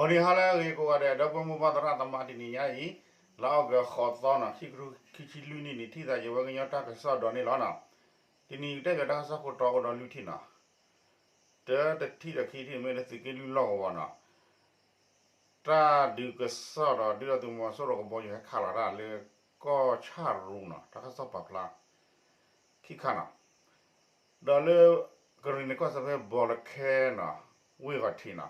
ဂီၤနံၤဟါလၢအဂ့ၤကိးဂၤဒဲး ဒီပုၢ်ဝဲၢ်မိၢ်ပၢ်သရၣ်သမါ တနံၤညါအံၤ လါအီကူးဃိးသီနီၤ ခံကထိခံဆံလွံၢ်နံၣ်န့ၣ် ထံၣ်သးယဝဲကညီတၢ်ကစီၣ်ဒီးန့ၣ်လီၤနီၤ. တနံၤအံၤတဲပၠးတၢ်ကစီၣ်ခိၣ်တီအိၣ်ဒီးလွံၢ်ထံၣ်နီၤ. တၢတထံၣ်ဒီးခံထံၣ်မ့ၢ်လၢသုးက့လွံၢ်လီၢ်ကဝီၤနီၤ တၢ်ဒုးကစီၣ်ဒီးဒုၣ်ဒါသုးမီၤစိရိၤကဘီယူၤဟဲခးလီၤတၢ်လၢ ကီၢ်ဆၣ်ရူနီၤ တၢ်ကစီၣ်ပာ်ဖျါ ခံခါနီၤ. ဒီးလၢ ကရံၣ်နံၤကီၢ်စဲၣ်ဖဲဘီလၢခဲနီၤ ဝ့ၢ်ဂီၤထံးနီၤ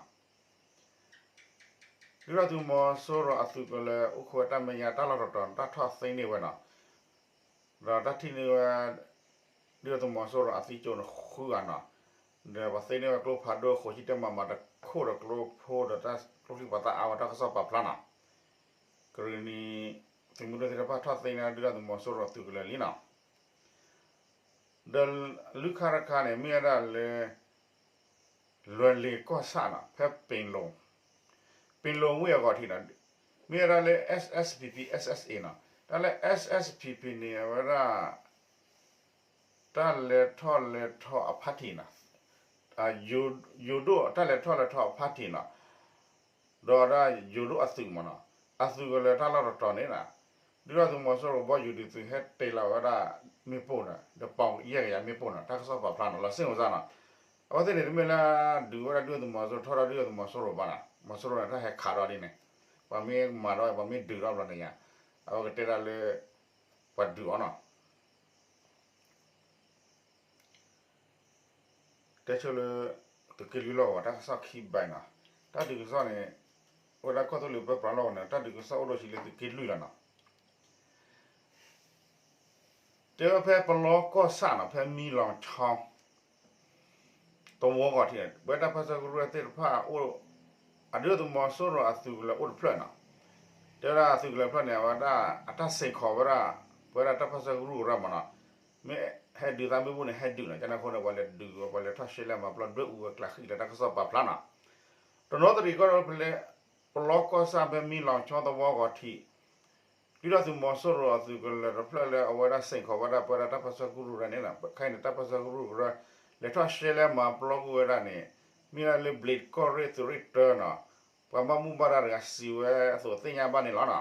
ဒုၣ်ဒါသုးမီၤစိရိၤအသုးကလၢၤအိၣ်ခိးဝဲတၢ်မဲာ်ညါတၢ်လီၢ်တတီၤ တၢ်ထီၣ်သ့န့ၢ်ဝဲနီၤ. ဒီးတၢ်ထံၣ်န့ၢ်ဝဲ ဒုၣ်ဒါသုးမီၤစိရိၤအသံကၠိန့ၣ်ဃုဂၤနီၤ. ဒီးပှၤသ့န့ၢ်ဝဲကျိဖးဒိၣ်ဃိးဆံတၢမၤမၤတခိၣ်ဒီးကျိဖိဒီးတၢ်ကျိချံပှၤသၣ်အါဝဲတၢ်ကစီၣ်ပာ်ဖျါနီၤ. ကရံၣ်နံၤ သုးမုၢ်ဒိၣ်သ့ၣ်တဖၣ်ထီၣ်သ့န့ၢ်ဒုၣ်ဒါသုးမီၤစိရိၤအသုးကလၢၤလံနီၤ. ဒီးလွံၢ်ခါတခါန့ၣ် မ့ၢ်ဝဲဒၣ်လၢ လွဲၤလ့ၤကီၢ်ဆၣ်နီၤ ဖဲပ့ၤလိၤ ပ့ၤလိၤဝ့ၢ်အဂီၤထံးနီၤ မ့ၢ်ဝဲဒၣ်လၢ S S P P S S A နီၤ တၢ်လၢ S S P P န့ၣ် အဝဲဒၣ် တၢ်လဲၤထီၣ်လဲၤထီအဖါတံၢ်နီၤ ယိၤဒိၣ်တၢ်လဲၤထီၣ်လဲၤထီအဖါတံၢ်နီၤ ဒီးဒၣ်ယိၤဒိၣ်အသုးမ့ၢ်နီၤ အသုးကလၢၤတၢ်လီၢ်တတီၤန့ၣ်နီၤ ဒုၣ်ဒါသုးမီၤစိရိၤကဘီယူၤဒုးသုးဟဲတ့ၢ်လီၤဝဲဒၣ်မ့ၣ်ပိၢ်နီၤ ဒီးပီၣ်ယဲၢ်ကယၤမ့ၣ်ပိၢ်နီၤ တၢ်ကစီၣ်ပာ်ဖျါနီၤ လီၤစ့ၣ်မီၤစၢ်နီၤ အဝဲသ့ၣ်န့ၣ် တမ့ၢ်လၢဒုးဝဲဒၣ်ဒုၣ်ဒါသုးမီၤစိရိၤ ထီၣ်ဒၣ်ဒုၣ်ဒါသုးမီၤစိရိၤဘၣ်နီၤ မီၤစိရိၤန့ၣ် တၢ်ဟဲခးဒီးဒ်န့ၣ် ပှၤမ့ၢ်မၤဒီး ပှၤမ့ၢ်ဒုးဒီးဘျီန့ၣ်ယါ အဝဲကတဲဒၣ်လၢ ပှၤဒုးအီၤနီၤ တဲဆိလၢ သုးက့လွံၢ်လီၢ်ကဝီၤ တၢ်ကစီၣ်ခံဘၣ်နီၤ တၢ်ဒုးကစီၣ်န့ၣ် အိၣ်ဝဲဒၣ်ကီၢ်သူလ့ၤပၢပြးလီၢ်ကဝီၤန့ၣ် တၢ်ဒုးကစီၣ်အိၣ်ဒီးဆံလၢသုးက့လွံၢ်လီၤနီၤ တဲဝဲဖဲပလီကီၢ်ဆၣ်နီၤ ဖဲမံလီၤဆီ သဝီဂီၤထံးန့ၣ် ပဝဲတၢ်ပၢဆှၢကရူၢ်သ့ၣ်တဖၣ်အိၣ် အဒုၣ်ဒါသုးမီၤစိရိၤအသုးကလၢၤအိၣ်တဖျၢၣ်နီၤ တဲဝဲဒၣ်အသုးကလၢၤဖျၢၣ်န့ၣ် အဝဲဒၣ်အတၢ်စ့ၢ်ကီးဝဲဒၣ် ပဝဲဒၣ်တၢ်ပၢဆှၢကရူၢ်ကရၢမ့ၢ်နီၤ မ့ၢ်ဟဲဒုးသးမ့ၣ်ပိၢ်န့ၣ် ဟဲဒုးနီၤ ကန့ၣ်အဃိန့ၣ် ပှၤလဲၤဒုးဝဲ ပှၤလဲၤထီၣ်ရှဲလဲမၤပျီဒွဲၣ်အူဝဲကျးဃံလၢတၢ်ကစီၣ်ပာ်ဖျါနီၤ တနီသရံၣ်ကီၢ်ဒီး ပလီကီၢ်ဆၣ်ဖဲမံလီၤဆီသဝီဂီၤထံး ဒုၣ်ဒါသုးမီၤစိရိၤအသုးကလၢၤတဖျၢၣ်လၢအဝဲဒၣ်စ့ၢ်ကီးဝဲဒၣ်ပဝဲဒၣ်တၢ်ပၢဆှၢကရူၢ်ကရၢန့ၣ် ခဲအံၤန့ၣ် တၢ်ပၢဆှၢကရူၢ်ကရၢ လဲၤထီၣ်ရှဲလဲမၤပျီကွံာ်ဝဲဒၣ်န့ၣ် မ့ၢ်ဒၣ်လၢဘျံးကီၢ်ရ့ၣ်သုးရ့ၣ်တၢနီၤ ပှၤဘၣ်မူဘၣ်ဒါတဂၤစံးဝဲအသိးသ့ၣ်ညါဘၣ်န့ၣ်လီၤနီၤ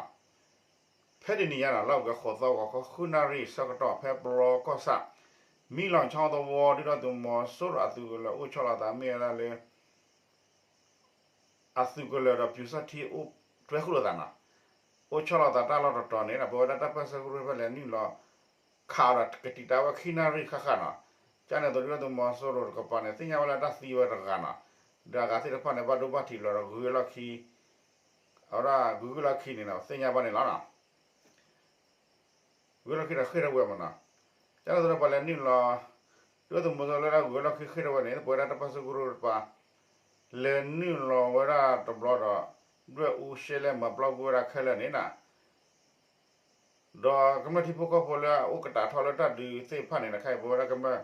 ဖဲတနံၤညါနီၤ လါအီကူးဃိးသီ ဂီၤခီဃုနၣ်ရံၣ်ဆၢကတီၢ် ဖဲပလီကီၢ်ဆၣ် မံလီၤဆီသဝီ ဒုၣ်ဒါသုးမီၤစိရိၤအသုးကလၢၤအိၣ်ဆီလီၤသးမ့ၢ်ဝဲဒၣ်လၢ အသုးကလၢၤဒီးပျူစောထီးအိၣ်တွဲဃုာ်လိာ်သးနီၤ, အိၣ်ဆီလီၤသးတၢ်လီၢ်တတီၤန့ၣ် ပဝဲဒၣ်တၢ်ပၢဆှၢကရူၢ်ဖဲလဲၤနုာ်လီၤ ခးဒီးကတံာ်တာ်ဝဲခံနၣ်ရံၣ်ဃၣ်ဃၣ်နီၤ,ကန့ၣ်အသိးဒုၣ်ဒါသုးမီၤစိရိၤတကပၤန့ၣ် သ့ၣ်ညါဝဲလၢတၢ်သံဝဲတဂၤနီၤ, ဒီးအဂၤသ့ၣ်တဖၣ်န့ၣ် ဘၣ်ဒိဘၣ်ထံးလီၤဒီးဂုၤဝဲလီၢ်ခံ, အဝဲဒၣ်ဂုၤဂုၢ်လီၢ်ခံန့ၣ်နီၤ သ့ၣ်ညါဘၣ်န့ၣ်လီၤနီၤ. ဂုၤလီၢ်ခံဒီးဃ့ၢ်ထီၣ်ဝဲမ့ၢ်နီၤ, ကန့ၣ်အသိးဒီးပှၤလဲၤနုာ်လီၤ, ဒုၣ်ဒါသုးမီၤစိရိၤလၢဒၣ်ဂုၤလီၢ်ခံဃ့ၢ်ထီၣ်ဝဲန့ၣ် ပဝဲဒၣ်တၢ်ပၢဆှၢကရူၢ်တကပၤ လဲၤနုာ်လီၤဝဲဒၣ်တဘျီဒီး ဒွဲၣ်အူရှဲလဲမၤပျီကွံာ်ဝဲဒၣ်ခဲလၢာ်န့ၣ်နီၤ ဒီးကမျၢၢ်ထံဖိကီၢ်ဖိလၢအအိၣ်ကတၢၢ်ထီၣ်လၢတၢ်ဒုးသ့ၣ်တဖၣ်န့ၣ် ခဲအံၤပဝဲဒၣ်ကမျၢၢ်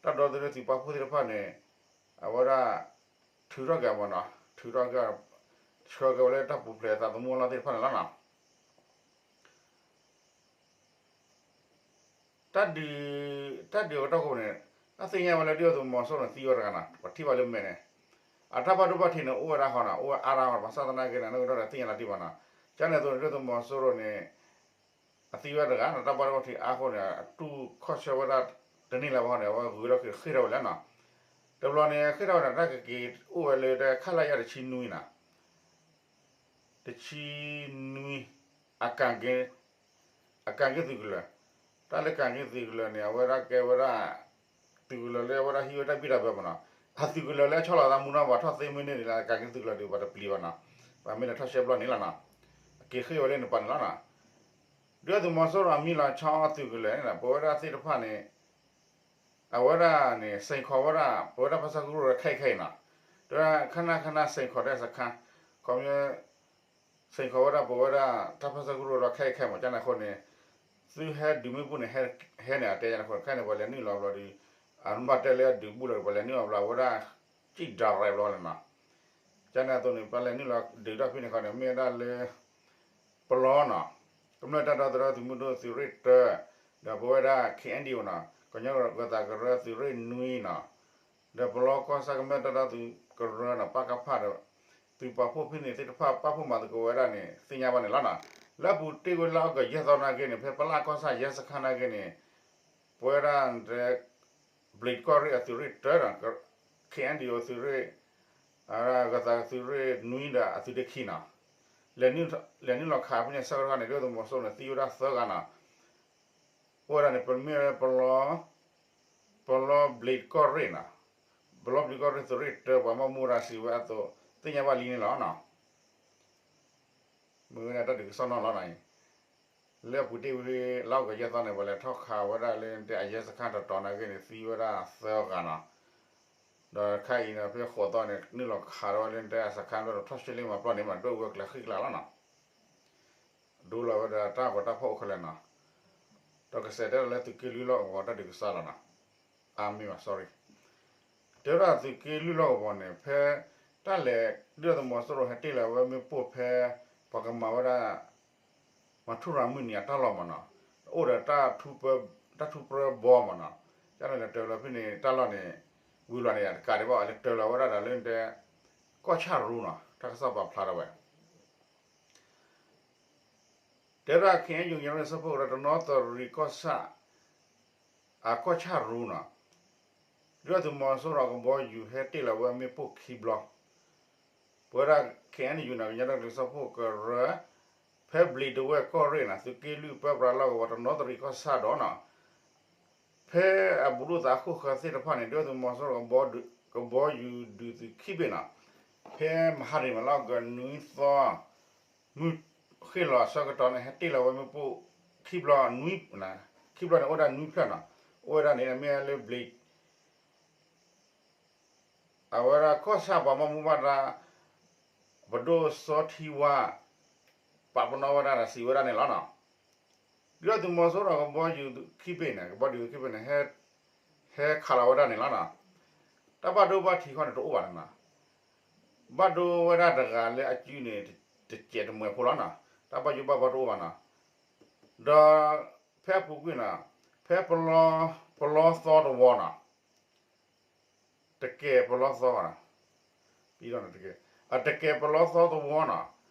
တၢ်ဒီသဒၢသုးပာ်ဖှိၣ်သ့ၣ်တဖၣ်န့ၣ် အဝဲဒၣ် ထုးထီၣ်က့ၤမ့ၢ်နီၤ, ထုးထီၣ်က့ၤ ဆှၢက့ၤဝဲလၢတၢ်ပူၤဖျဲးသးသမူအလီၢ်သ့ၣ်တဖၣ်န့ၣ်လီၤနီၤ. တၢ်ဒုး, တၢ်ဒုးအကတီၢ်ခိၣ်န့ၣ် တၢ်သ့ၣ်ညါဝဲလၢဒုၣ်ဒါသုးမီၤစိရိၤန့ၣ် သံဝဲတဂၤနီၤ, ပထံၣ်ဘၣ်လၢမဲာ်န့ၣ်, အတၢ်ဘၣ်ဒိဘၣ်ထံးန့ၣ် အိၣ်ဝဲဒၣ်ဃီနီၤ, အိၣ်ဝဲအါဒၣ်ဃီ ဘၣ်ဆၣ်သနာ်က့န့ၣ် နီၢ်ကီၢ်ဒီးသ့ၣ်ညါလီၤတံၢ်ဘၣ်နီၤ, ကန့ၣ်အသိးန့ၣ် ဒုၣ်ဒါသုးမီၤစိရိၤန့ၣ် အသံဝဲတဂၤနီၤ, တၢ်ဘၣ်ဒိဘၣ်ထံးအါဃိန့ၣ် အတူၢ်ခီၣ်ဆၢဝဲဒၣ်တန့ၢ်လၢၤဘၣ်ဃီန့ၣ် အဝဲဂုၤလီၢ်ခံဃ့ၢ်ထီၣ်ဝဲလဲၣ်နီၤ, တဘျီန့ၣ် ဃ့ၢ်ထီၣ်ဝဲန့ၣ် တၢ်ကက့ၤအိၣ်ဝဲလၢတၢ်ခလရ တဆံနွံနီၤ, တဆံနွံ အကၣ်က့ အကၣ်က့သုးကလၢၤ, တၢ်လၢကၣ်က့သုးကလၢၤန့ၣ် အဝဲဒၣ်ကဲဝဲဒၣ် သုးကလၢၤလၢအဝဲဒၣ်ဟံးဝဲတၢ်ဘံၣ်တၢ်ဘၢမ့ၢ်နီၤ, အသုးကလၢၤလၢအဆီလီၤသးမူနီၤ ပှၤထီၣ်သ့မ့ၢ်န့ၢ်ဒ်လဲၣ် ကၣ်က့သုးကလၢၤဒုးပှၤတပျံၤဘၣ်နီၤ, ပှၤမ့ၢ်လဲၤထီၣ်ရှဲဘျီန့ၣ်လီၤနီၤ, အက့ၤဃ့ၢ်ဝဲလၢန့ၣ်ပၤန့ၣ်လီၤနီၤ, ဒုၣ်ဒါသုးမီၤစိရိၤအမံလီၤဆီသုးကလၢၤန့ၣ် ပဝဲဒၣ်သ့ၣ်တဖၣ်န့ၣ် အဝဲဒၣ်န့ၣ် စ့ၢ်ကီးဝဲဒၣ် ပဝဲဒၣ်ပၢဆှၢကရူၢ်ခဲအံၤခဲအံၤနီၤ, တခါနၢ်ခါနၢ်စ့ၢ်ကီးဒဲးစခါ, ခီပညီ စ့ၢ်ကီးဝဲဒၣ်ပဝဲဒၣ်တၢ်ပၢဆှၢကရူၢ်ဒီးခဲအံၤခဲအံၤမ့ၢ် ကန့ၣ်အဃိန့ၣ်, သုဟဲဒုးမ့ၣ်ပိၢ်န့ၣ် ဟဲန့ၣ်အတဲယၤန့ၣ်အဃိန့ၣ် ခဲအံၤန့ၣ် ပှၤလဲၤနုာ်လီၤဘျီဒီး အမ့ၢ်ဘၣ်တဲလၢအဒုးဘူၣ်လီၤဒီး ပှၤလဲၤနုာ်လီၤဘျီ အဝဲဒၣ် ကံၣ်ဒၤရဲၣ်ဘျီန့ၣ်နီၤ, ကန့ၣ်အသိးန့ၣ် ပှၤလဲၤနုာ်လီၤဒုးတၢ်ဖဲန့ၣ်ခီန့ၣ် မ့ၢ်ဝဲဒၣ်လၢ ပလီနီၤ, ကမျၢၢ်တၢ်ဒီသဒၢသုးမုၢ်ဒိၣ်သုးရ့ၣ်တၢ, ဒီးပဝဲဒၣ် K N D O နီၤ, ကညီဂၤသးကရၢသုးရ့ၣ်နွံနီၤ, ဒီးပလီကီၢ်ဆၣ်ကမျၢၢ်တၢ်ဒီသဒၢသုးကရၢနီၤ ပကဖ ဒီး သုးပာ်ဖှိၣ်ဖဲန့ၣ်သ့ၣ်တဖၣ် ပာ်ဖှိၣ်မၤသကိးဝဲဒၣ်န့ၣ် သ့ၣ်ညါဘၣ်န့ၣ်လီၤနီၤ. လၢအပူၤတ့ၢ်ဝဲလါအီကူးယဲၢ်သီနာ်က့န့ၣ် ဖဲပလၢ်ကီၢ်ဆၣ်ယဲၢ်စခါနာ်က့န့ၣ် ပဝဲဒၣ်တဲ ဘျံးကီၢ်ရ့ၣ်အသုးရ့ၣ်တၢဒီး ခ့ၣ်အဲၣ်ယူၣ်အသုးရ့ၣ် အဂၤသးသုးရ့ၣ်နွံဒီးအသုးရ့ၣ်ခံနီၤ လဲၤနုာ်လီၤခးဖဲန့ၣ် ဆၢကတီၢ်ခါန့ၣ် ဒုၣ်ဒါသုးမီၤစိရိၤန့ၣ် သံဝဲဒၣ်သၢဂၤနီၤ. အိၣ်ဝဲဒၣ်န့ၣ် ပမ့ၢ်ဝဲ ပလီဘျံးကီၢ်ရ့ၣ်နီၤ, ပလီဘျံးကီၢ်ရ့ၣ်သုးရ့ၣ်တၢ ပှၤမၤမူဒါစံးဝဲအသိး သ့ၣ်ညါဘၣ်လံန့ၣ်လီၤနီၤ. မ့ၢ်ဝဲဒၣ်တၢ်ဒုးကစီၣ်နီၣ်လီၤနီၤအံၤ လၢအပူၤတ့ၢ်ဝဲလါအီကူးယဲၢ်သီန့ၣ် ပှၤလဲၤထီၣ်ခးဝဲဒၣ်လၢတဲအယဲၢ်စခါတတီၤနာ်က့န့ၣ် သံဝဲဒၣ်သၢဂၤနီၤ. ဒီးခါအံၤန့ၣ် ဖဲဃိးသီန့ၣ် နုာ်လီၤခးထီၣ်ဝဲလၢတဲအစခါလၢထီၣ်ရှဲလ့မၤပျီန့ၣ် မၤဒိၣ်ဝဲကျါဃံကျါလီၤနီၤ. ဒိလီၤဝဲဒီးတၢ်ဂီၤတၢ်ဖီၣ်အိၣ်ခဲလၢာ်နီၤ. ဒီးကစဲးတဲလီၤလၢသုးက့လွံၢ်လီၢ်ကဝီၤတၢ်ဒုးကစီၣ်လီၤနီၤ. အါမ့ၢ်ဘၣ် sorry တဲဝဲဒၣ်သုးက့လွံၢ်လီၢ်ကဝီၤန့ၣ် ဖဲတၢ်လဲၤ ဒုၣ်ဒါသုးမီၤစိရိၤဟဲတ့ၢ်လီၤဝဲမ့ၣ်ပိၢ်ဖဲ ပှၤကမၤဝဲဒၣ် မၤထူရၤမုၢ်နံၤအတၢ်လီၢ်မးနီၤ, အိၣ်ဒီးတၢ်ထူပြၢဘီမးနီၤ, ကန့ၣ်တၢ်လီၢ်ဖဲန့ၣ် တၢ်လီၢ်န့ၣ် ဝံၤလီၤန့ၣ် တကးဒံးဘၣ် လဲၤတၢ်လီၢ်ဝဲဒၣ်ဒီးလၢတဲ ကီၢ်ဆၣ်ရူနီၤ, တၢ်ကစီၣ်ပာ်ဖျါထီၣ်ဝဲ တဲဝဲဒၣ် ခ့ၣ်အဲၣ်ယူၣ် ကညီဒီကစၢ်ဖှိၣ်ကရၢ တနီသရံၣ်ကီၢ်ဆၣ် အကီၢ်ဆၣ်ရူနီၤ, ဒုၣ်ဒါသုးမီၤစိရိၤကဘီယူၤဟဲတ့ၢ်လီၤဝဲမ့ၣ်ပိၢ်ခံဘျီ, ပဝဲဒၣ် ခ့ၣ်အဲၣ်ယူၣ်နီၤ ကညီဒီကစၢ်ဖှိၣ်ကရၢ ဖဲဘျံးဒဝဲၢ်ကီၢ်ရ့ၣ်နီၤ သုးက့လွံၢ်ပၢပြးလီၢ်ကဝီၤ တနီသရံၣ်ကီၢ်ဆၣ်ဒီးနီၤ ဖဲအဘူးလိာ်သးအခိၣ်ဃၢၤသ့ၣ်တဖၣ်န့ၣ် ဒုၣ်ဒါသုးမီၤစိရိၤ ကဘီယူၤဒုးသုးခံဘ့ၣ်နီၤ, ဖဲမဟါတနံၤမးလီၤ အီကူးနွံသီ မုၢ်ဃ့ၢ်လီၤအဆၢကတီၢ်န့ၣ် ဟဲတ့ၢ်လီၤဝဲမ့ၣ်ပိၢ်ခံဘျီနွံ, ခံဘျီန့ၣ် အိၣ်ဝဲဒၣ်နွံဖျၢၣ်နီၤ, အိၣ်ဝဲဒၣ်န့ၣ် မ့ၢ်လၢဘျံး အဝဲဒၣ်ကီၢ်ဆၣ်ပှၤမၤမူဘၣ်ဒါ ပဒိၣ်စီထံဝါ ပာ်ပနီၣ်ဝဲဒၣ်ဒီးစံးဝဲဒၣ်န့ၣ်လီၤနီၤ. ဒုၣ်ဒါသုးမီၤစိရိၤကဘီယူၤခံဘ့ၣ်န့ၣ် ကဘီယူၤခံဘ့ၣ်န့ၣ် ဟဲခးလီၤဝဲဒၣ်န့ၣ်လီၤနီၤ. တၢ်ဘၣ်ဒိဘၣ်ထံးခီန့ၣ်တအိၣ်ဘၣ်နီၤ. ဘၣ်ဒိဝဲဒၣ်တဂၤလၢအစုန့ၣ် တစဲးတမှဲးဖိလီၤနီၤ. တၢ်ဘၣ်ယိၣ်ဘၣ်ဘီတအိၣ်ဘၣ်နီၤ. ဒီးဖဲအပူၤကွံာ်နီၤ ဖဲပလီသီတဝီနီၤ တကဲးပလီသီ, အတကဲးပလီသီတဝီနီၤ,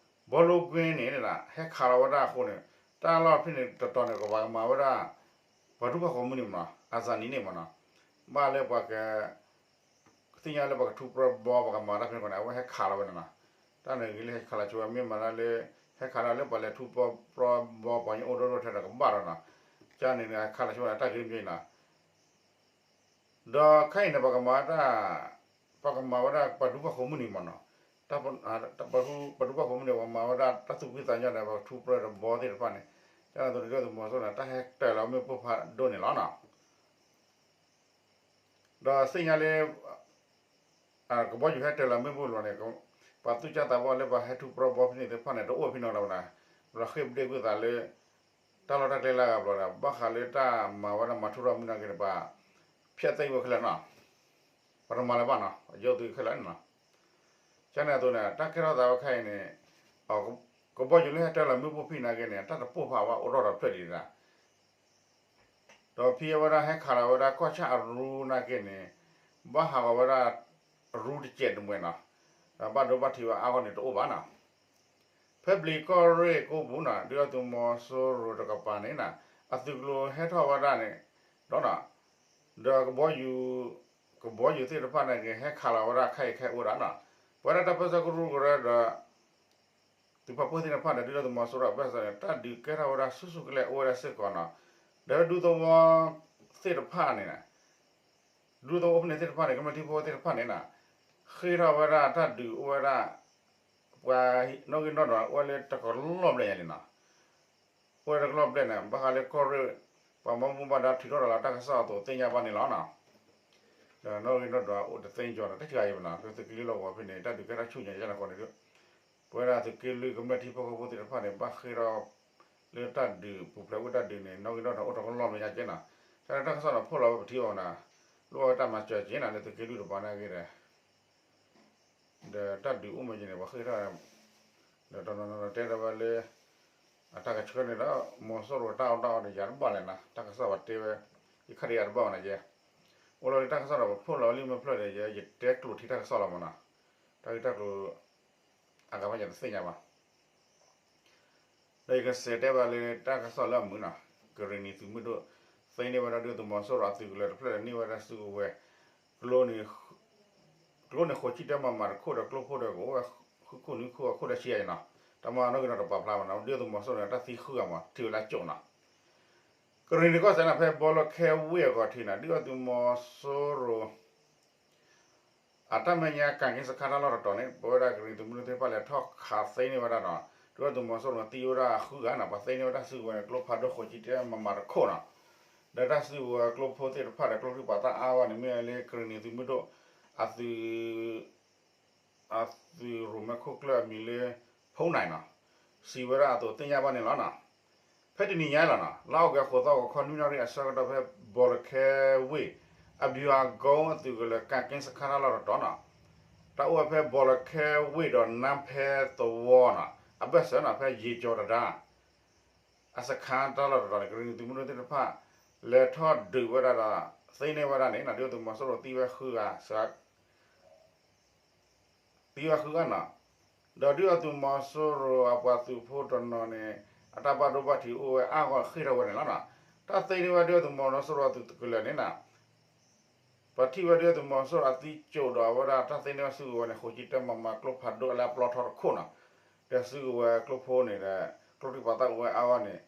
ဘီလိကွ့န့ၣ် ဟဲခးလီၤဝဲဒၣ်အဃိန့ၣ် တၢ်လီၢ်ဖဲန့ၣ်တတီၤန့ၣ် ကဘၣ်ကမၤဝဲဒၣ် ပှၤဒူပှၤဃီၤမုၢ်န့ၣ်မးနီၤ, အစၤနံၤန့ၣ်မးနီၤ, ဘၣ်လၢပှၤက သ့ၣ်ညါလၢပှၤကထူပြၢဘီ ပှၤကမၤတၢ်ဖဲန့ၣ်အဃိန့ၣ် အဝဲဟဲခးလီၤဝဲန့ၣ်နီၤ, တၢ်န့ၣ်ဂ့ၤလၢဟဲခးလီၤဆိဝဲ မ့ၢ်မၤတၢ်လၢ ဟဲခးလီၤလၢပှၤလဲၤထူပြၢဘီ ပှၤကညီအိၣ်ဒိၣ်ဒိၣ်ထဲဒီးကဘၣ်ဒီးနီၤ, ကန့ၣ်န့ၣ် ခးလီၤဆိဝဲန့ၣ် တၢ်ဂ့ၢ်မ့ၢ်နီၤ ဒီးခဲအံၤန့ၣ် ပှၤကမၤဝဲဒၣ် ပှၤကမၤဝဲဒၣ်ပှၤဒူပှၤဃီၤမုၢ်န့ၣ်မးနီၤ, ပှၤဒူပှၤဃီၤမုၢ်န့ၣ် ပှၤမၤဝဲဒၣ်တၢ်သူၣ်ဖှံသးညီဒီး ပှၤထူပြၢဒီးဘီသ့ၣ်တဖၣ်န့ၣ်, ကန့ၣ်အသိးန့ၣ် ဒုၣ်ဒါသုးမီၤစိရိၤန့ၣ် တၢ်ဟဲတ့ၢ်လီၤမ့ၣ်ပိၢ်ဖးဒိၣ်န့ၣ်လီၤနီၤ. ဒီးသ့ၣ်ညါလၢ ကဘီယူၤဟဲတ့ၢ်လီၤမ့ၣ်ပိၢ်လီၤန့ၣ်, ပှၤသူၣ်စၢ်သးဘီၣ်လၢပှၤဟဲထူပြၢဘီဖဲန့ၣ်သ့ၣ်တဖၣ်န့ၣ် တအိၣ်ဖဲနီတဂၤဘၣ်နီၤ, ပှၤဃ့ၢ်ပဒ့ၣ်ကွံာ်သးလၢ တၢ်လီၢ်တၢ်ကျဲလၢအဂၤဘျီဒီး ဘၣ်ဃးလၢတၢ်မၤဝဲဒၣ်မၤထူရၤမုၢ်နၤက့ၤန့ၣ် ပှၤဖျဲးသံဝဲခဲလၢာ်နီၤ, ပှၤတမၤလၢၤဘၣ်နီၤ, ယိၤသုးခဲလၢာ်န့ၣ်နီၤ, ကန့ၣ်အသိးန့ၣ် တၢ်ကဲထီၣ်သးဝဲခဲအံၤန့ၣ် ကဘီယူၤလၢဟဲတ့ၢ်လီၤမ့ၣ်ပိၢ်ဖဲနာ်က့န့ၣ် တၢ်တပိၢ်ဖးဝဲအိၣ်ထီၣ်ဒီးဖျၢၣ်ဒံးဒၣ် ဒီးဖဲအဝဲဒၣ်ဟဲခးလီၤဝဲဒၣ်ကီၢ်ဆၣ်အရူနာ်က့န့ၣ် ဘၣ်ဟးဂီၤဝဲဒၣ်ရူတစဲးတမှဲးနီၤ, ဒီးဘၣ်ဒိဘၣ်ထံးဝဲအါဂီၢ်န့ၣ်တအိၣ်ဘၣ်နီၤ, ဖဲဘျံးကီၢ်ရ့ၣ်ကိပူၤနီၤ ဒုၣ်ဒါသုးမီၤစိရိၤတကပၤန့ၣ်နီၤ အသုးကျိၤဟဲထီၣ်ဝဲဒၣ်န့ၣ် ဒီးနီၤ ဒီးကဘီယူၤ ကဘီယူၤသ့ၣ်တဖၣ်နာ်က့ ဟဲခးလီၤဝဲဒၣ်ခဲအံၤခဲအိၣ်ဒၣ်နီၤ, ပဝဲဒၣ်တၢ်ပၢဆှၢကရူၢ်ကရၢဒီး သုးပာ်ဖှိၣ်သ့ၣ်တဖၣ်န့ၣ် ဒုၣ်ဒါသုးမီၤစိရိၤအဘၢၣ်စၢၤန့ၣ် တၢ်ဒုးကဲထီၣ်ဝဲဒၣ်ဆူၣ်ဆူၣ်ကလဲာ်အိၣ်ဝဲဒၣ်စ့ၢ်ကီးနီၤ, ဒီးဒူသဝီသ့ၣ်တဖၣ်န့ၣ် ဒူသဝီအိၣ်ဖဲန့ၣ်သ့ၣ်တဖၣ်န့ၣ် ကမျၢၢ်ထံဖိသ့ၣ်တဖၣ်န့ၣ်နီၤ ဃ့ထီၣ်ဝဲဒၣ်တၢ်ဒုးအိၣ်ဝဲဒၣ် ပှၤနီၣ်ဂံၢ်နီၣ်ဒွးအိၣ်ဝဲလၢတကလီၢ်ဘျဲၣ်ညါန့ၣ်နီၤ, အိၣ်ဝဲတကလီၢ်ဘျဲၣ်န့ၣ် ဘၣ်ဃးလၢကီၢ်ရ့ၣ် ပှၤမၤမူဘၣ်ဒါထုးထီၣ်ဒီးလီၤတၢ်ကစီၣ်အသိးသ့ၣ်ညါဘၣ်န့ၣ်လီၤနီၤ, ဒီးနီၣ်ဂံၢ်နီၣ်ဒွးအိၣ်တသ့ကၠီၤဒီး တၢ်စှၤအံၤဘၣ်နီၤ ဖဲသုးက့လွံၢ်လီၢ်ကဝီၤဖဲန့ၣ် တၢ်ဒုးကဲထီၣ်ဆူၣ်ညါကန့ၣ်ဃိန့ၣ် ပဝဲဒၣ်သုးက့လွံၢ်ကမျၢၢ်ထံဖိကီၢ်ဖိသ့ၣ်တဖၣ်န့ၣ် ဘၣ်ဃ့ထီၣ် လၢတၢ်ဒုးပူၤဖျဲးအိၣ်တၢ်ဒုးန့ၣ် နီၣ်ဂံၢ်နီၣ်ဒွးအိၣ်တကလီၢ်ဘျဲၣ်ညါက့နီၤ, တၢ်လၢတၢ်ကစီၣ်ဒီးဖီၣ်လီၤဝဲပထံၣ်ဘၣ်နီၤ, လိၣ်ဘၣ်ဝဲတၢ်မၤစၢၤက့နီၤ လၢသုးက့လွံၢ်တပၤနာ်က့ဒီး ဒီးတၢ်ဒုးအိၣ်မ့ၢ်က့န့ၣ် ပှၤဃ့ထီၣ် ဒီးတနီၤနီၤတဲဒီးဝဲလၢ အတၢ်ကဆှၢန့ၣ်ဒီး မီၤစိရိၤတၢ်အီၣ်တၢ်အီဒီးယၤတဘၣ်လဲၣ်နီၤ, တၢ်ကစီၣ်ပှၤတဲဝဲ ယခါဒီးယၤတဘၣ်ဘၣ်နီၤယဲ, အိၣ်လီၤလၢတၢ်ကစီၣ်ဒီးပဖီၣ်လီၤဝဲလံမ့ၢ်ဖျၢၣ်ဒီး ယ ယတဲကျိာ်ထံတၢ်ကစီၣ်လီၤမးနီၤ, တၢ်ဂ့ၢ်တၢ်ကျိၤ ယတသ့ၣ်ညါဘၣ်. ဒီးယကစံးတဲဘၣ်လၢတၢ်ကစီၣ်လၢအမုာ်နီၤ, ကရ့ၣ်နံၤသုးမုၢ်ဒိၣ် သ့န့ၢ်ဝဲဒၣ်ဒုၣ်ဒါသုးမီၤစိရိၤအသုးကလၢၤတဖျၢၣ်န့ၢ်ဝဲဒၣ်စုကဝဲၤ ကျိန့ၣ်ဃိးဆံတၢမၤမၤတခိၣ်ဒီးကျိဖိဒီးကအိၣ်ဝဲဃုခိၣ်နွံခိၣ်အခိၣ်ဒီးဆံးယဲနီၤ, တၢ်မၤနီၣ်ဂံၢ်နီၣ်တပာ်ဖျါဘၣ်နီၤ, ဒုၣ်ဒါသုးမီၤစိရိၤန့ၣ် တၢ်သံဃုဂၤမး ထံၣ်ဝဲလၢကၠိနီၤ. ကရ့ၣ်နံၤကီၢ်စဲၣ်န့ၣ် ဖဲဘီလၢခဲဝ့ၢ်အဂီၤထံးန့ၣ် ဒုၣ်ဒါသုးမီၤစိရိၤ အတၢ်မဲာ်ညါကၣ်က့စခါတၢ်လီၢ်တတီၤန့ၣ် ပဝဲဒၣ်ကရ့ၣ်နံၤသုးမုၢ်ဒိၣ်သ့ၣ်တဖၣ်လဲၤထီၣ်ခးသ့န့ၢ်ဝဲဒၣ်နီၤ, ဒုၣ်ဒါသုးမီၤစိရိၤန့ၣ် သံဝဲဒၣ်ဃုဂၤနီၤ, ပှၤသ့န့ၢ်ဝဲဒၣ်စုကဝဲၤန့ၣ် ကျိဖးဒိၣ်ဃိးဆံတၢမၤမၤတခိၣ်နီၤ, ဒီးတၢ်စုကဝဲၤကျိဖိသ့ၣ်တဖၣ်ဒီးကျိချံမျိာ်သၣ်အါဝဲန့ၣ် မ့ၢ်ဝဲလၢကရ့ၣ်နံၤသုးမုၢ်ဒိၣ် အသုး အသုးရိၣ်မဲခိၣ်ကျၢၢ်အမံၤလၢ ဖိနၢ်နီၤ, စံးဝဲဒၣ်အသိးသ့ၣ်ညါဘၣ်န့ၣ်လီၤနီၤ. ဖဲတနံၤညါလီၤနီၤ, လါအီကူးအဃိးသီ ဂီၤခီနွံနၣ်ရံၣ်အဆၢကတီၢ် ဖဲဘီလၢခဲဝ့ၢ် အဘျုးအကိအသုးကလၢၤ ကၣ်က့စခါတၢ်လီၢ်တတီၤနီၤ, တၢ်အိၣ်ဝဲဖဲဘီလၢခဲဝ့ၢ်ဒီးနါဖဲသဝီနီၤ, အဘၢၣ်စၢၤနီၤ ဖဲယ့ၤကၠီၤတဒါ အစခါတၢ်လီၢ်တတီၤန့ၣ် ကရ့ၣ်နံၤသုးမုၢ်ဒိၣ်သ့ၣ်တဖၣ် လဲၤထီၣ်ဒုးဝဲဒၣ်ဒီး သ့န့ၢ်ဝဲဒၣ်န့ၣ်နီၤ, ဒုၣ်ဒါသုးမီၤစိရိၤသံဝဲဃုဂၤ သံဝဲဃုဂၤနီၤ, ဒီးဒုၣ်ဒါသုးမီၤစိရိၤအပှၤသုးဖိတနီၤန့ၣ် အတၢ်ဘၣ်ဒိဘၣ်ထံးအိၣ်ဝဲအါဂီၢ်ဃ့ၢ်ထီၣ်ဝဲန့ၣ်လီၤနီၤ. တၢ်သ့န့ၢ်ဝဲဒုၣ်ဒါသုးမီၤစိရိၤအသုးကလၢၤန့ၣ်နီၤ, ပှၤထံၣ်ဝဲဒုၣ်ဒါသုးမီၤစိရိၤအသံကၠိဒီးအဝဲဒၣ်တၢ်သ့န့ၢ်ဝဲစုကဝဲၤန့ၣ် ဃိးဆံတၢမၤမၤကျိဖးဒိၣ်အလၢအပျီထီတခိၣ်နီၤ, ဒီးစုကဝဲၤကျိဖိန့ၣ်ဒီး ကျိချံမျိာ်သၣ်အိၣ်ဝဲအါဂီၢ်န့ၣ်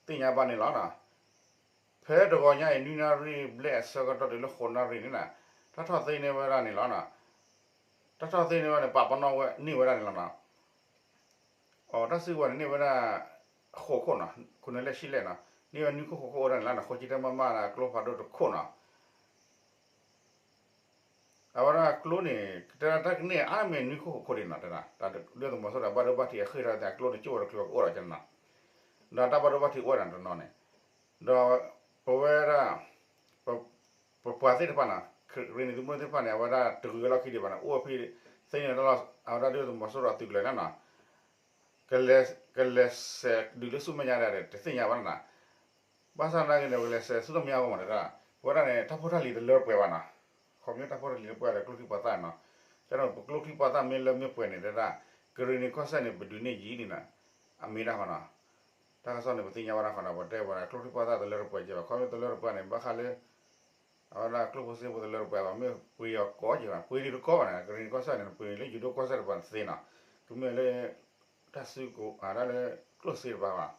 သ့ၣ်ညါဘၣ်န့ၣ်လီၤနီၤ. ဖဲတဂီၤညါအံၤ နွံနၣ်ရံၣ်ဘျဲၣ်အဆၢကတီၢ်တုၤလၢဃိးနၣ်ရံၣ်န့ၣ်နီၤ, တၢ်ထီၣ်သ့န့ၢ်ဝဲဒၣ်န့ၣ်လီၤနီၤ. တၢ်ထီၣ်သ့န့ၢ်ဝဲန့ၣ် ပာ်ပနီၣ်ဝဲန့ၢ်ဝဲဒၣ်န့ၣ်လီၤနီၤ. အတၢ်စုကဝဲၤန့ၣ်န့ၢ်ဝဲဒၣ် ဃိးခိၣ်နီၤ, ခိၣ်နၢ်လဲၣ်ဆံလဲၣ်နီၤ, န့ၢ်ဝဲနွံခိၣ်ဃိးခိၣ်အိၣ်ဒၣ်န့ၣ်လီၤနီၤ, ဃိးဆံတၢမၤမၤန့ၣ် ကျိဖးဒိၣ်တခိၣ်နီၤ. အဝဲဒၣ်ကျိန့ၣ် ကတဲဒၣ်တၢ်ကန့ၢ်အါမ့ၢ်နွံခိၣ်ဃိးခိၣ်ဒံးနီၤ, တဒုၣ်ဒါသုးမီၤစိရိၤဒီးဘၣ်ဒိဘၣ်ထံးအဃ့ၢ်ထီၣ်သ့ၣ် အကျိန့ၣ်ကၠိဝဲတချုးကအိၣ်ဒီးကန့ၣ်နီၤ, ဒီးတၢ်ဘၣ်ဒိဘၣ်ထံးအိၣ်ဝဲဒၣ်တနီၤန့ၣ်, ဒီးပဝဲဒၣ် ပပှၤသ့ၣ်တဖၣ်နီၤ, ကရ့ၣ်နံၤသုးမုၢ်သ့ၣ်တဖၣ်န့ၣ် အဝဲဒၣ်တဂုၤဝဲလီၢ်ခံဒံးဘၣ်န့ၣ် အိၣ်ဖဲသ့န့ၣ် အဝဲဒၣ်ဒုၣ်ဒါသုးမီၤစိရိၤအသုးကလၢၤန့ၣ်နီၤ ကလဲၤဆဲးဒုးလၢဆူမဲာ်ညါဒီး တသ့ၣ်ညါဘၣ်နီၤ. ဘၣ်ဆၣ်သနာ်က့န့ၣ် ကလဲၤဆဲးဆူမဲာ်ညါအဂီၢ်မးတဒၣ်, ပဝဲဒၣ်န့ၣ် တၢ်ဖိတၢ်လံၤတလၢပှဲၤဘၣ်နီၤ, ခီဖျိတၢ်ဖိတၢ်လံၤလၢပှဲၤဒီးကျိချံမျိာ်သၣ်နီၤ, ကန့ၣ်ပကျိချံမျိာ်သၣ်မ့ၢ်လၢမ့ၢ်ပှဲၤန့ၣ်တဒၣ်, ကရ့ၣ်နံၤကီၢ်စဲၣ်န့ၣ် ပဒုးန့ၢ်ယံာ်န့ၣ်နီၤ, အမ့ၢ်ဒၣ်ဃီနီၤ, တၢ်ကစီၣ်န့ၣ် ပသ့ၣ်ညါဝဲဒၣ်ဃီနီၤ, ပတဲဝဲဒၣ်ကျိချံမျိာ်သၣ်တလၢတပှဲၤကဲဘၣ်, ခီဖျိတလၢတပှဲၤန့ၣ် ဘၣ်ဃးလၢ အဝဲဒၣ်ကျိဖိစ့ဖိတလၢတပှဲၤဘၣ်, မ့ၢ်ပှ့ၤအီၤကိးကဲဘၣ်, ပှ့ၤဒံးတကီဘၣ်န့ၣ် ကရ့ၣ်နံၤကီၢ်စဲၣ်န့ၣ် ပှ့ၤလၢယိၤဒိၣ်ကီၢ်စဲၣ်တပှၤသ့နီၤ, ကမ့ၢ်လၢ တၢ်စုကဝဲၤဒၣ်လၢ ကျိၣ်စ့တပှၤဘၣ်,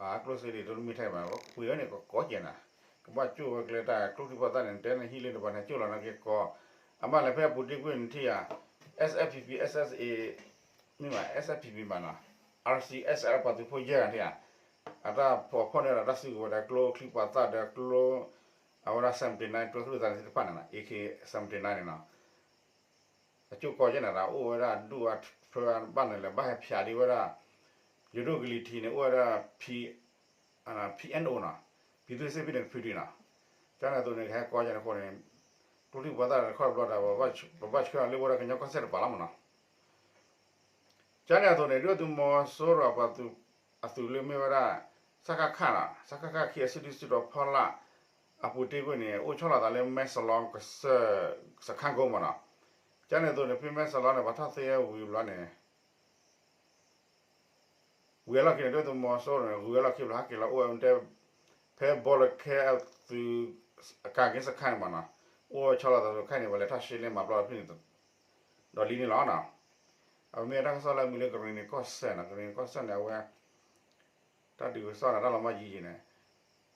ကျိၣ်စ့ဒံးတမ့ၢ်ထဲဘၣ်, ပှ့ၤအီၤန့ၣ်ကကိးကဲနီၤ, ကဘၣ်ကၠိၣ်ဝဲကျဲတၢ်ကျိချံမျိာ်သၣ်န့ၣ် တဲန့ၣ်ဟံးလၢတပှၤန့ၣ် ကၠိၣ်လီၤန့ၣ်က့ၤကိး, အမ့ၢ်လဲၤဖဲအပူၤတ့ၢ်ကွံာ်န့ၣ်ထံၣ်ဧါ, S S P P, S S A, မ့ၢ်ဘၣ် S S P P ဘၣ်နီၤ, R C S S ပှၤသုးဖိယဲၢ်ဂၤထံၣ်ဧါ, အတၢ်ဖီၣ်ဖီၣ်န့ၢ်ဒီးတၢ်စုကဝဲၤဒီးကျိချံမျိာ်သၣ်ဒီးကျိ အဝဲဒၣ် seventy nine ကျိချံမျိာ်သၣ်န့ၣ်သ့ၣ်တဖၣ်န့ၣ်နီၤ, A K seventy nine န့ၣ်နီၤ, အကၠိၣ်ကီးကဲန့ၣ်ဒီး အိၣ်ဝဲဒၣ်ဒူၣ်အဖၢဘၣ်န့ၣ်လၢ ဘၣ်ဟဲဖျိးဒံးဝဲဒၣ်, ယိၤဒိၣ်ကလံၤထံးန့ၣ် အိၣ်ဝဲဒၣ် P, P N O နီၤ, ပြည်သူ့စစ်ဖဲန့ၣ်တဖုဒံးနီၤ, ကန့ၣ်အသိးန့ၣ် ကဟဲကီးကဲန့ၣ်အဃိန့ၣ်, ကျိချံမျိာ်သၣ်တခီတဘျီဒီး ပဘၣ်ဆှၢအီၤလၢဝဲဒၣ်ကညီကီၢ်စဲၣ်တပၤလီၤမးနီၤ ကန့ၣ်အသိးန့ၣ် ဒုၣ်ဒါသုးမီၤစိရိၤအပှၤသုး အသုးလၢမ့ၢ်ဝဲဒၣ် စကခ နီၤ, စကခ ခံအစုဒုၣ်စုတီၤဖီလာ် အပူၤတ့ၢ်ကွံာ်န့ၣ် အိၣ်ဆီလီၤသးလၢမဲၢ်စလီကစၢၢ် စခန်းကုန်း မးနီၤ, ကန့ၣ်အသိးန့ၣ် ဖဲမဲၢ်စလီန့ၣ် ပှၤထီၣ်သ့ဝံၤဘျီန့ၣ် ဝံၤအလီၢ်ခံန့ၣ် ဒုၣ်ဒါသုးမီၤစိရိၤန့ၣ် ဂုၤဝဲလီၢ်ခံဘျီ ဟဲက့ၤလီၤအိၣ်ဝဲတဲ ဖဲဘီလၢခဲအသုး အကၣ်က့စခန်းန့ၣ်မးနီၤ, အိၣ်ဆီလီၤသးလၢခဲအံၤန့ၣ် ပှၤလဲၤထီၣ်ရှဲလဲမၤပျီဖဲန့ၣ် ဒီးလံန့ၣ်လီၤနီၤ. အဝဲမ့ၢ်တၢ်ကစီၣ်လၢအမုာ်လၢကရ့ၣ်နံၤကီၢ်စဲၣ်နီၤ, ကရ့ၣ်နံၤကီၢ်စဲၣ်န့ၣ် အဝဲ တၢ်ဒုးကစီၣ်န့ၣ် တၢ်လီၤမၢ်ယံၤယံၤန့ၣ်,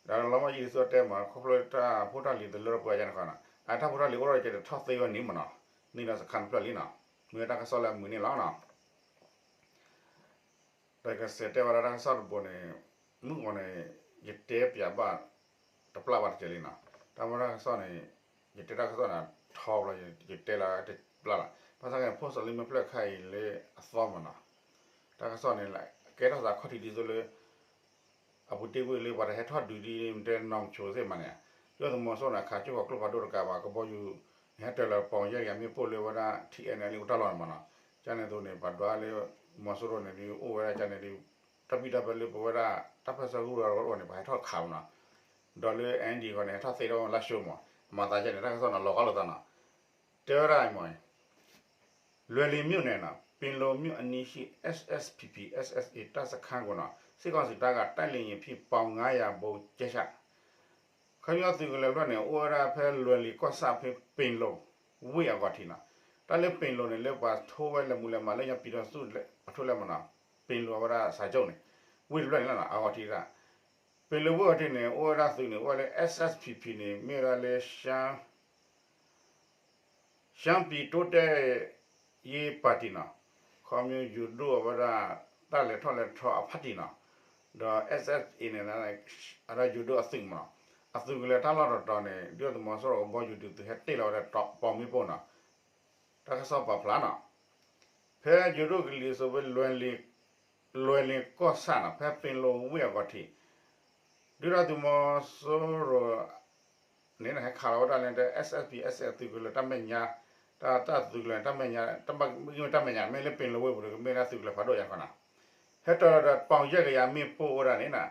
ဒီးလီၤမၢ်ယံၤဒ်သိးတဲမး ခီဖျိတၢ်ဖိတၢ်လံၤတလၢတပှဲၤကန့ၣ်ဃီနီၤ, အတၢ်ဖိတၢ်လံၤအိၣ်ထီၣ်ကဲဒီးထီၣ်သ့ဝဲန့ၣ်မးနီၤ, န့ၢ်ဒီးစခန်းတဖျၢၣ်လံနီၤ, မ့ၢ်တၢ်ကစီၣ်လၢအမုာ်န့ၣ်လီၤနီၤ. ဒီးကစံးတဲဝဲဒၣ်တၢ်ကစီၣ်တဘိန့ၣ် မုၢ်ဂီၤန့ၣ် ယတဲပၠးဘၣ် တပျၢ်ဘၣ်တကဲလံနီၤ, တၢ်မ့ၢ်တၢ်ကစီၣ်န့ၣ် ယတဲတၢ်ကစီၣ်န့ၣ် ထီဘျီ ယတဲလၢတပျၢ်လီၤ, ဘၣ်ဆၣ်ကဲ post လၢမ့ၢ်ဖျၢၣ်ခါအံၤလၢအသီမးနီၤ, တၢ်ကစီၣ်န့ၣ် ကဲထီၣ်သးခီၣ်ထံးဒ်သိးလၢ အပူၤတ့ၢ်ကွံာ်လၢပှၤတဟဲထီၣ်ဒုးဒ်တဲနီၢ်မဆိးသ့ၣ်မးန့ၣ်, ဒုၣ်ဒါသုးမီၤစိရိၤန့ၣ် အခးကၠိၣ်ဃီၤကျိဖးဒိၣ်တကးဘၣ် ကဘီယူၤ နဟဲတၢၤလီၤပီၤယဲၢ်ဂၤမ့ၢ်ပိၢ်လၢဝဲဒၣ် ထံအဲၣ်အဲၣ်လၢအိၣ်တၢ်လီၢ်န့ၣ်မးနီၤ, ကန့ၣ်အသိးန့ၣ် ပှၤဒွးလၢ မီၤစိရိၤန့ၣ်ဒုးအိၣ်ဝဲဒၣ်ကန့ၣ်ဒုး တၢ်ဘံၣ်တၢ်ဘၢလၢပဝဲဒၣ် တၢ်ပၢၢ်ဆၢကရူၢ်အဂီၢ်န့ၣ် ပှၤဟဲထီၣ်ခးမးနီၤ, ဒီးလၢ အဲၣ်အၣ်ဒီအံၤ အဂီၢ်န့ၣ် ဟဲထီၣ်သ့ထီၣ်လၢၡိမး, မၤသးကန့ၣ် တၢ်ကစီၣ်န့ၣ် လီၤဂာ်လိာ်သးနီၤ, တဲဝဲဒၣ်အံၤမး လွိုင်လင်မြို့နယ်နီၤ, ပ့ၤလိာ်မၠိၣ်အနံၤဟံၣ် SSPP SSA တၢ်စခါကိးနီၤ စစ်ကောင်စီတပ်က တိုက်လေယာဉ်ဖြင့် ပေါင်ငါးရာ ဗုံးကြဲချ ခီဖျိသုးကလၢၤဖျၢၣ်န့ၣ် အိၣ်ဝဲဒၣ်ဖဲလွဲၤလ့ၤကီၢ်ဆၣ်ဖဲပ့ၤလိာ်ဝ့ၢ်အဂီၢ်ထံးနီၤ တၢ်လၢပ့ၤလိာ်န့ၣ် လၢပှၤထိဝဲလဲၤမူးလဲၤမးလၢညါပံၤထီၣ်ဆူၣ်အထိလဲၣ်မးနီၤ ပ့ၤလိာ်အဝဲဒၣ်စၢ်ကၠိၣ်န့ၣ် ဝ့ၢ်တဖျၢၣ်န့ၣ်လီၤနီၤ အဂီၢ်ထံးဒၣ် ပ့ၤလိာ်ဝ့ၢ်အဂီၢ်ထံးန့ၣ် အိၣ်ဝဲဒၣ်သုးန့ၣ် အိၣ်ဝဲလၢ SSPP န့ၣ် မ့ၢ်ဝဲဒၣ်လၢ ရှမ်းပြည်တိုးတက်ရေးပါတီ နီၤ ခီဖျိယိၤဒိၣ်အဝဲဒၣ် တၢ်လဲၤထီၣ်လဲၤထီအဖါတံၢ်နီၤ ဒီး SSA န့ၣ် အဝဲဒၣ်ယိၤဒိၣ်အသုးမးနီၤ အသုးကလၢၤတၢ်လီၢ်တတီၤန့ၣ် ဒုၣ်ဒါသုးမီၤစိရိၤကဘီယူၤဒုးသုးဟဲတ့ၢ်လီၤဝဲဒၣ်တီၤပိာ်မ့ၣ်ပိၢ်နီၤ တၢ်ကစီၣ်ပာ်ဖျါနီၤ ဖဲယိၤဒိၣ်ကလံၤစိးဖဲ လွဲၤလ့ၤကီၢ်ဆၣ်နီၤ ဖဲပ့ၤလိာ်ဝ့ၢ်အဂီၢ်ထံး ဒုၣ်ဒါသုးမီၤစိရိၤ န့ၣ် ဟဲခးလီၤဝဲဒၣ်လၢ SSPP/SSA အသုးကလၢၤတၢ်မဲာ်ညါ တၢ် တၢ်သုးကလၢၤတၢ်မဲာ်ညါ တၢ်မဲာ်ညါ မ့ၢ်လၢပ့ၤလိာ်ဝ့ၢ်ပူၤဒီး ကမ့ၢ်ဒၣ်သုးကလၢၤဖးဒိၣ်ယါခီနီၤ ဟဲတ့ၢ်လီၤဒီး ပီၣ်ယဲၢ်ကယၤမ့ၣ်ပိၢ်အိၣ်ဝဲဒၣ်န့ၣ်နီၤ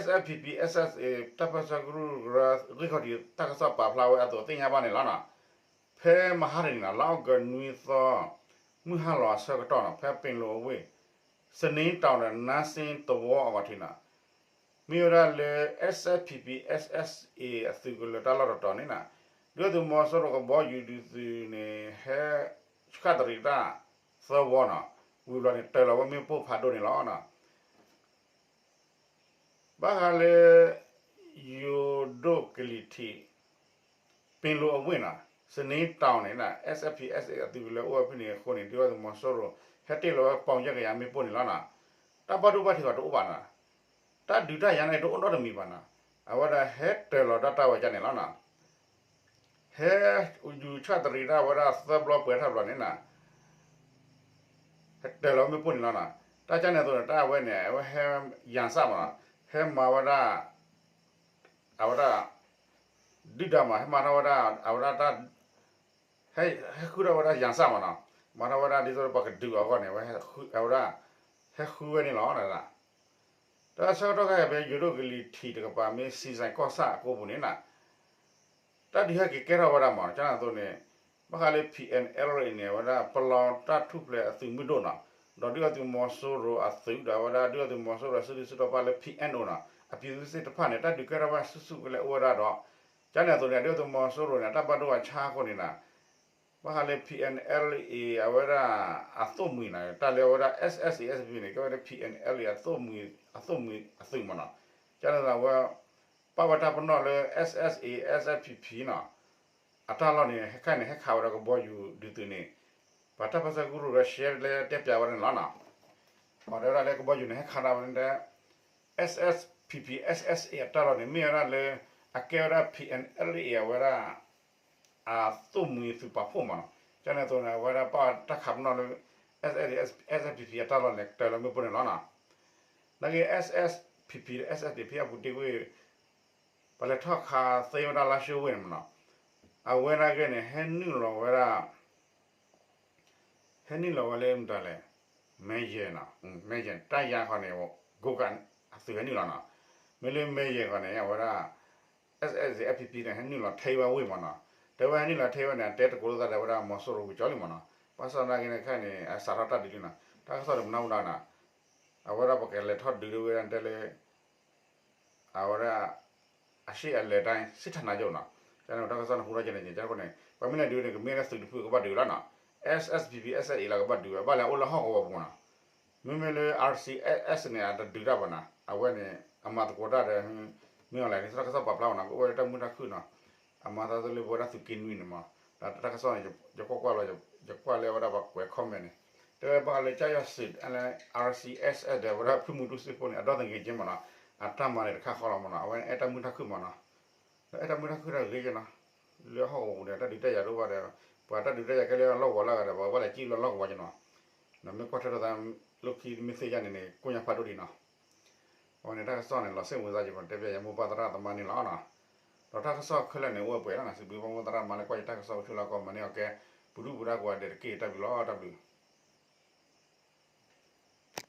SSPP/SSA တၢ်ပၢဆှၢကရူၢ်ကရၢ ဂံၢ်ခီၣ်ထံး တၢ်ကစီၣ်ပာ်ဖျါဝဲအသိးသ့ၣ်ညါဘၣ်န့ၣ်လီၤနီၤ ဖဲမဟါတနံၤနီၤ လါအီကူးနွံသီ မုၢ်ဟါလီၤအဆၢကတီၢ်နီၤ ဖဲပ့ၤလိာ်အဝ့ၢ် စနံးတီၤဒီး နါစ့တဝီအဂီၢ်ထံးနီၤ မ့ၢ်ဝဲဒၣ်လၢ SSPP/SSA အသုးကလၢၤတၢ်လီၢ်တတီၤန့ၣ်နီၤ ဒုၣ်ဒါသုးမီၤစိရိၤကဘီယူၤဒုးသုးန့ၣ် ဟဲဆှၣ်တရံးတၢ်သၢဝီနီၤ ဝံၤဘျီန့ၣ် တ့ၢ်လီၤဝဲမ့ၣ်ပိၢ်ဖးဒိၣ်န့ၣ်လီၤနီၤ ဘၣ်ဃးလၢ ယိၤဒိၣ်ကလံၤထံး ပ့ၤလိာ်အဝ့ၢ်နီၤ စနံးတီၤန့ၣ်နီၤ SSPP/SSA အသုးကလၢၤအိၣ်ဝဲဖဲန့ၣ်အဃိန့ၣ် ဒုၣ်ဒါသုးမီၤစိရိၤ ဟဲတ့ၢ်လီၤဝဲပီၣ်ယဲၢ်ကယၤမ့ၣ်ပိၢ်န့ၣ်လီၤနီၤ တၢ်ဘၣ်ဒိဘၣ်ထံးဂီၤတအိၣ်ဘၣ်နီၤ တၢ်ဒုးတၢ်ယၤန့ၣ်တအိၣ်နီတမံၤဘၣ်နီၤ အဝဲဒၣ်ဟဲတ့ၢ်လီၤတၢ်တၢ်ဝဲကန့ၣ်လီၤနီၤ ဟဲယူၤဆှၣ်တရံးတၢ်ဝဲဒၣ်သၢဘျီပှဲၤထီၣ်ဘျီန့ၣ်နီၤ ဟဲတ့ၢ်လီၤမ့ၣ်ပိၢ်န့ၣ်လီၤနီၤ တၢ်ကန့ၣ်အသိးန့ၣ် တၢ်အဝဲန့ၣ် အဝဲဟဲယၤစၢ်မးနီၤ ဟဲမၤဝဲဒၣ် အဝဲဒၣ် ဒုၣ်ဒါမး ဟဲမၤထီၣ်ဝဲဒၣ် အဝဲဒၣ်တၢ် ဟဲ ဟဲဃုထီၣ်ဝဲဒၣ်ယၤစၢ်မးနီၤ မၤထီၣ်ဝဲဒၣ်ဒ်သိးပှၤကဒုးအဂီၢ်န့ၣ် အဝဲ အဝဲဒၣ် ဟဲဃုဝဲန့ၣ်လီၤ တၢ်ဆၢကတီၢ်ခဲအံၤဖဲယိၤဒိၣ်ကလံၤထံးတကပၤမ့ၢ် စံးစဲၣ်ကီၢ်ဆၣ်အကိပူၤန့ၣ်နီၤ တၢ်ဒုးဟဲက့ၤကဲထီၣ်ဝဲဒၣ်မး ကန့ၣ်အသိးန့ၣ် ဘၣ်ဃးလၢ PNLA န့ၣ် အဝဲဒၣ် ပလီတၢ်ထူၣ်ဖျဲးအသုးမုၢ်ဒိၣ်နီၤ ဒီးဒုၣ်ဒါသုးမီၤစိရိၤအသုးဒီးအဝဲဒၣ် ဒုၣ်ဒါသုးမီၤစိရိၤစုဒုၣ်စုတီၤပၣ်လၢ ပီၣ်အဲၣ်အိၣ်နီၤ အပံၤသ့ၣ်တဖၣ်န့ၣ် တၢ်ဒုးကဲထီၣ်ဝဲစုစုကလဲာ်အိၣ်ဝဲဒၣ်ဒီး ကန့ၣ်အသိးန့ၣ် ဒုၣ်ဒါသုးမီၤစိရိၤန့ၣ် အတၢ်ဘၣ်ဒိဘၣ်ဆါအဃိန့ၣ်နီၤ ဘၣ်ဃးလၢ PNLA အဝဲဒၣ် အသိၣ်မှံၤနီၤ တၢ်လၢအဝဲဒၣ် SSA SSPP န့ၣ် ကဲဝဲဒၣ် PNLA အသိၣ်မှံၤ အသိၣ်မှံၤအသုးမးနီၤ ကန့ၣ်အသိးအဝဲ ပာ်ဝဲတၢ်ပနီၣ်လၢ SSA SSPP နီၤ အတၢ်လီၢ်န့ၣ် ဟဲခါန့ၣ် ဟဲခးဝဲဒီးကဘီယူၤဒုးသုးန့ၣ် ပှၤတၢ်ပၢဆှၢကရူၢ်ဒီး ရှဲလၢတဲပၠးဝဲန့ၣ်လီၤနီၤ ပှၤတဲဝဲဒၣ်လၢကဘီယူၤန့ၣ် ဟဲခးဒၣ်ဝဲန့ၣ် SSPP/SSA အတၢ်လီၢ်န့ၣ် မ့ၢ်ဝဲဒၣ်လၢ အကဲဝဲဒၣ် PNLA အဝဲဒၣ် အသိၣ်မှံၤသုးပာ်ဖှိၣ်မးနီၤ ကန့ၣ်အသိးန့ၣ် အဝဲဒၣ်ပာ်တၢ်ခးပနီၣ်လၢ SSA SSPP အတၢ်လီၢ်န့ၣ် တ့ၢ်လီၤမ့ၣ်ပိၢ်န့ၣ်လီၤနီၤ နာ်က့ SSPP SSA ဖဲအပူၤတ့ၢ်ကွံာ် ပှၤလဲၤထီၣ်ခးသ့ဝဲဒၣ်လါၡိဝ့ၢ်န့ၣ်မးနီၤ အဝဲနာ်က့န့ၣ် ဟဲနုာ်လီၤဝဲဒၣ် ဟဲနုာ်လီၤဝဲလၢမတၤလဲၣ် မဲယဲၢ်နီၤ မဲယဲၢ် တၢ်ယါခီန့ၣ် ကိးကးအသုးဟဲနုာ်လီၤနီၤ မ့ၢ်လၢမဲယဲၢ်ခီန့ၣ် အဝဲဒၣ် SSA SSPP န့ၣ် ဟဲနုာ်လီၤထဲဝဲဝ့ၢ်မးနီၤ တဲဝဲဟဲနုာ်လီၤထဲဝဲန့ၣ် အတဲတကိးလိာ်သးဒီးဝဲဒၣ်မီၤစိရိၤဝံၤကၠီလံမးနီၤ ဘၣ်ဆၣ်သနာ်က့န့ၣ်ခဲအံၤန့ၣ် အစးထီၣ်တၢ်ဒုးလံနီၤ တၢ်ကစီၣ်တမနုၤဝဲဒၣ်နီၤ အဝဲဒၣ်ပကလဲၤထီၣ်ဒုးဝဲဒၣ်တဲလၢ အဝဲဒၣ် အရှေ့အလယ်တိုင်း စစ်ဌာနချုပ်နီၤ ကန့ၣ်တၢ်ကစီၣ်န့ၣ် ဟူထီၣ်ကဲန့ၣ် ကန့ၣ် ပှၤမ့ၢ်လဲၤဒုးန့ၣ် ကမ့ၢ်ဒၣ်သုးတဖုကဘၣ်ဒုးလီၤနီၤ SSPP SSA လီၤကဘၣ်ဒုး ဘၣ်လဲၤအိၣ်လၢဟီၣ်ကဝီၤပူၤနီၤ မ့မ့ၢ်လၢ RCSS န့ၣ် အတဒုးတၢ်ဘၣ်နီၤ အဝဲန့ၣ် အမၤသကိးတၢ်ဒီး မ့ၢ်အီၤလဲၣ် တၢ်ကစီၣ်ပာ်ဖျါဘၣ်နီၤ ကအိၣ်ဝဲလၢတၢ်မုာ်တၢ်ခုၣ်နီၤ အမၤသးဒ်လၢပဝဲဒၣ်သုးက့နွံန့ၣ်မး ဒီးတၢ်ကစီၣ်န့ၣ် ယကွၢ်ကွၢ်လီၤ ယကွၢ်လၢအဝဲဒၣ်ပှၤကွဲး comment န့ၣ် တဲဝဲဘၣ်ဃးလၢ ကၠၢ်ယီၢ်စံး RCSS ဒီးအဝဲဒၣ်ဖုမူတူစ့ဖိန့ၣ် အဒီသင်ဂ့ၤက့မးနီၤ အတၢ်မၤန့ၣ်တခါဃီလီၤမးနီၤ အဝဲအဲၣ်တၢ်မုာ်တၢ်ခုၣ်မးနီၤ ဒီးအဲၣ်တၢ်မုာ်တၢ်ခုၣ်တၢ်ဂ့ၤက့နီၤ လၢဟီၣ်ကဝီၤပူၤဒီး တၢ်ဒုးတၢ်ယၤတအိၣ်ဘၣ်ဒီး ပှၤတၢ်ဒုးတၢ်ယၤကဲလၢလီၢ်ကဝီၤလၢအဂၤဒီး ပှၤဘၣ်လဲၤကံၣ်လၢလီၢ်ကဝီၤက့နီၤ နမ့ၢ်ကွၢ်ထွဲထီၣ်သး လၢခံမ့ၢ်သ့ၣ်ညါန့ၣ်န့ၣ် ကိညါဖးဒိၣ်ဒံးနီၤ အဝဲန့ၣ်တၢ်ကစီၣ်န့ၣ် လီၤစ့ၣ်ဝံၤသးယပတဲပျဲယမိၢ်ပၢ်သရၣ်သမါန့ၣ်လီၤနီၤ ဒီးတၢ်ကစီၣ်ခဲလၢာ်န့ၣ် အိၣ်ဝဲပှဲၤလီၤနီၤ စံးဘျုးဘၣ်မိၢ်သရၣ်သမါလၢကွၢ်ယတၢ်ကစီၣ်အိၣ်ဆူၣ်လၢကီၢ်မၤန့ၢ်အီၤကဲ ပူၤဒူၣ်ပူၤဒါကိးဂၤဒဲးတက့ၢ် တၢ်ဘျုးလီၤ တၢ်ဘျုး